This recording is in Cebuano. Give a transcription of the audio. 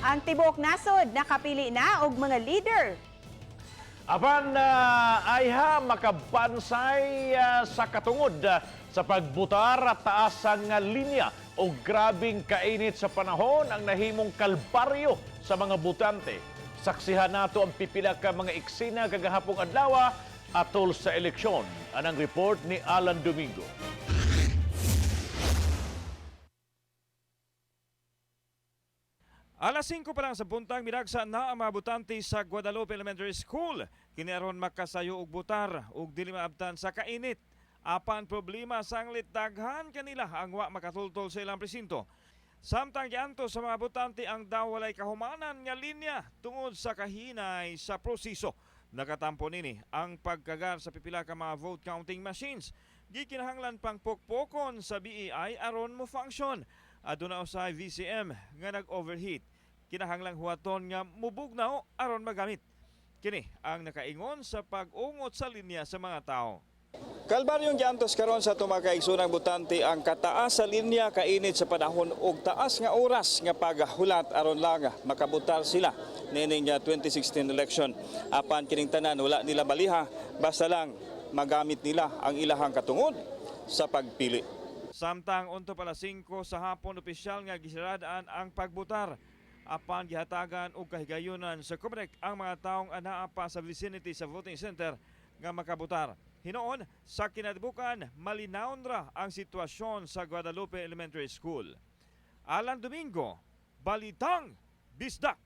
Ang tibuok nasod nakapili na og mga leader. Apan ayha makabansay sa katungod sa pagbutar at taas ang linya o grabing kainit sa panahon ang nahimong kalbaryo sa mga butante. Saksihan nato ang pipila ka mga eksena kagahapong adlaw atol sa eleksyon. Anang report ni Alan Domingo. Alas 5 pa lang sa buntag, midagsa na ang mga butante sa Guadalupe Elementary School. Kini aron makasayo og butar ug dili maabtan sa kainit. Apan problema, sanglit daghan kanila ang wa makatultol sa ilang presinto. Samtang gianto sa mga butante ang daw walay kahumanan nga linya tungod sa kahinay sa proseso. Nakatampo nini ang pagkagar sa pipila ka mga vote counting machines. Gikinahanglan pang pukpokon sa BEI aron mo function. Aduna usay VCM nga nag-overheat. Kinahanglang huwaton nga mubugnaw aron magamit. Kini ang nakaingon sa pag-ungot sa linya sa mga tao. Kalbaryong giantos karon sa tumakaigsunang butante ang kataas sa linya, kainit sa panahon ug taas nga oras nga paghulat aron lang makabutar sila niining 2016 election. Apan kining tanan wala nila baliha, basta lang magamit nila ang ilahang katungod sa pagpili. Samtang unto pala 5 sa hapon, opisyal nga gisiradaan ang pagbutar. Apan gihatagan og kahigayunan sa Comelec ang mga taong anaa pa sa vicinity sa voting center nga makabutar. Hinoon, sa kinatibukan, malinawon ra ang sitwasyon sa Guadalupe Elementary School. Alan Domingo, Balitang Bisdak.